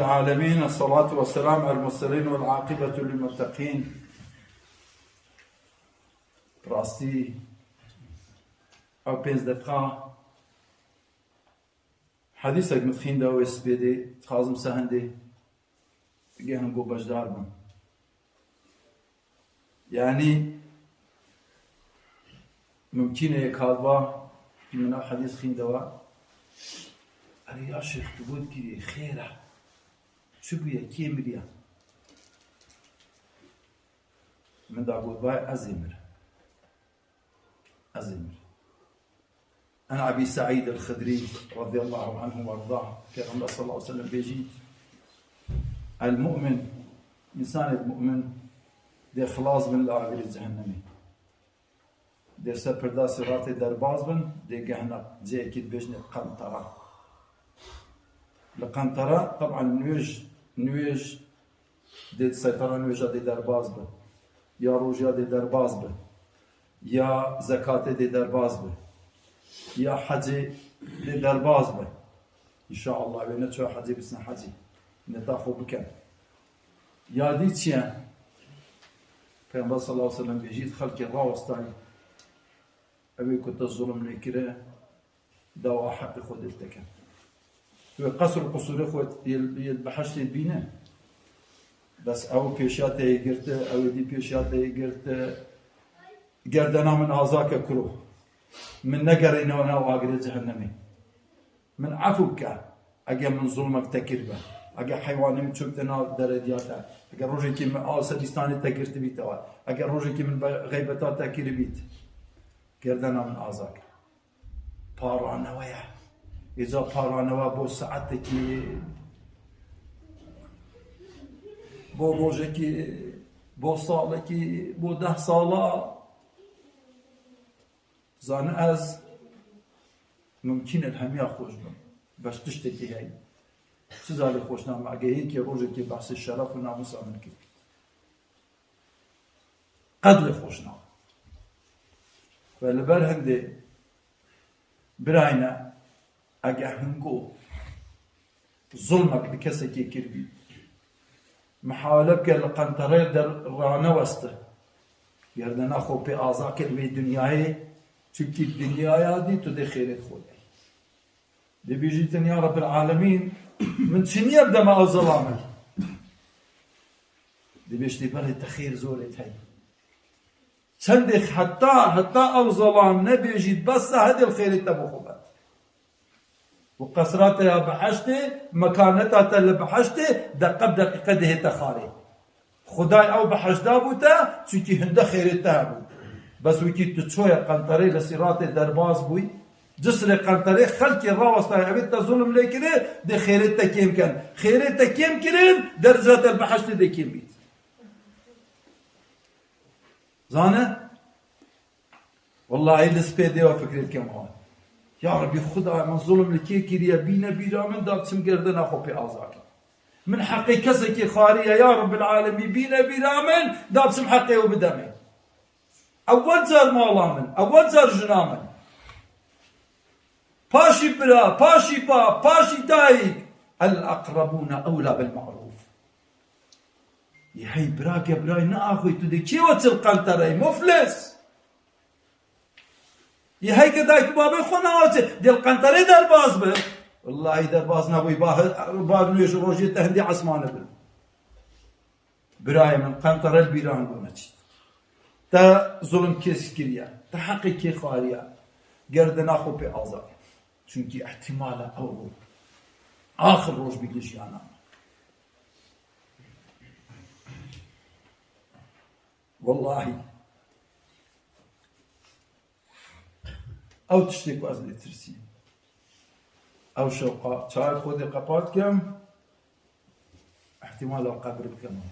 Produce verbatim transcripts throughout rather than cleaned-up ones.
العالمين، الصلاة والسلام على المرسلين والعاقبة للمتقين. Rastî ew pênc deqa hedîsek min xînda wê spêdê, dixwazim se hindê gehn ku beşdar bim. Yanî mumkîn e yek hat va, ki min ev hedîs xîndewa, "Erê ya şêx, tu got girê xêr e. Çi bûye, kê miriye?" Min da got, "Vay, ez ê mirim. Ez ê mirim." An Ebî Seîd el-Xidrî radîyallahu anhu we ardâh, Pêxember sallallahu aleyhi ve sellem bêjî, "El-mu'min, însanê mu'min dê xilas bin li agirê cehennemê. Dê ser pirda siratê derbaz bin, dê gehna cihekî dibêjinê qentara." Li qentara, teban, nûêj, nûêj dê, seytara nûêja dê derbaz bi, ya rojiya dê derbaz bi, ya zekatê dê derbaz bi, ya hecê dê derbaz bi. Înşaallah wê neçûya hecê, bisin hecê, neta xwe bikin. Ya dî çi ye? Pêxember sallallahu aleyhi ve sellem bêjî, xelkê rawestayî, ew ê ku te zulm lê kire, dawa heqê xwe dê te kin. Wê qesr û qusûrê xwe yê, yê behiştê bîne. Bes ew pêşiya te yê girte, ew ê dî pêşiya te yê girte. Gerdena min aza ke kuro. Min negerîne nav agirê cehennemê. Min efû bike. Eger min zulmek te kiribe, eger heywanê min çûbite nav derediya te, eger rojekê min av sebîstanê te girtibîtewe, eger rojekê min be-, xeybeta te kiribît, gerdena min aza ke. Paranewe ye. Îca paranewe bo saetekî, bo rojekî, bo salekî, bo deh sala. Zane ez mumkîn e hemiya xweş bim. Bes tiştekî heye. Siza lê xweş name. Eger yekê rojekê behsê şeref û namûsa min kir, qet lê xweş name. Ve li ber hindê birayne, eger hingo zulmek bi kesekê kiribî, mihawele bike li qentereyê der raneweste. Gerdena xwe pê aza ke li vê dinyayê, çimkî dinyaya dî tu dê xêrê xwe de. Dê bêjîtin, "Ya Rebbil Alemîn, min çi niye bideme ew zelamê?" Dê bêjtê, "Belê te xêr zorê heye." Çendê heta, heta ew zelam nebêjît, bes e, hede li xêrê te bo xwe be. Û qesra te ya behiştê, mekaneta te li behiştê, deqe bi deqîqe dihête xarê. Xwedayê ew behişt dabû te, çunkî hinde xêrê te hebû. Bes wekî tu çoye qenterê li sîratê derbaz bûyî, cisrê qenterê xelkê rawestayê, evê te zulm lê kirê, dê xêrê te kêm ken. Xêrê te kêm kirin, derece te li behiştê dê kêm bît. Zane? Wellahî li spê dê ve fikrê dikim ha. Ya Rebî Xuda, min zulm li kê kiriye, bîne bîra min, da biçim gerdena xwe pê aza kim. Min heqê kesekê xwariye, ya Rebbil Alemî, bîne bîra min, da biçim heqê ew bidemê. Ewel car mala min, ewel car jina min. Paşî bira, paşî bab, paşî dayik. El-aqrebûne ewla bil-ma'rûf. Yê hey birake birayê neaxwî, tu dê kê we çi li qentereyê, muflis? Yê hey ke dayik û babê xwe neaxwî, dê li qenterê derbaz be. Wellahî derbaz nebûyî, ba, ba nûêj rojê te hindê esmanê bin. Birayê min, qentere li bîran gone çî. Te zulm kes kiriye, te heqê kê xwariye, gerdena xwe pê aza ke. Çunkî îhtîmala ew roj, axir roj bî li jiyana me. Wellahî. Ew tiştê ku ez lê tirsîm. Ew şewqa çavê xwe dê qepat kem, îhtîmala qebir bikem.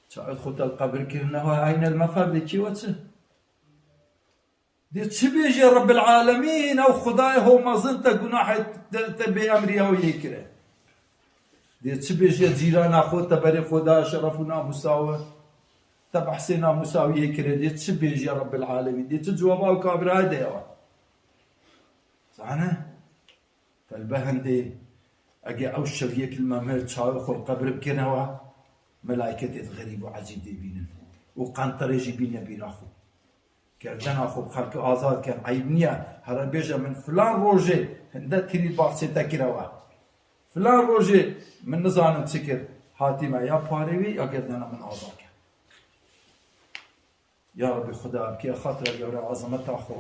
Çavê xwe te li qebir kirine, ha eynel mefer dê kê we çi? Dê çi bêje Rebbil Alemîn, ew Xwedayê ho mezin te gunahê te, te bê emrî ew yê kire. Dê çi bêje cîrana xwe te berê xwe daye şeref û namûsa we. Te behsê namûsa wî yê kire. Dê çi bêje Rebbil Alemîn. Dê çi cewaba ew kafirayê de ye. Zane? Felbe hindê, ege ew şev yek li me mir çawa xwe li qebir bikenewa, melayketê xerîb û ecîb dê bînin. Û qenterê jî bîne bîra xwe. Gerdena xwe bi xelkê azad ken, eyb niye. Here bêje min filan rojê hinde tirî baxçê te kirewa. Filan rojê min nizanim çi kir, hatî me ya parê wî ya gerdena min azad ken. Ya Rebî Xuda, bi kê xatira gewre azameta xwe.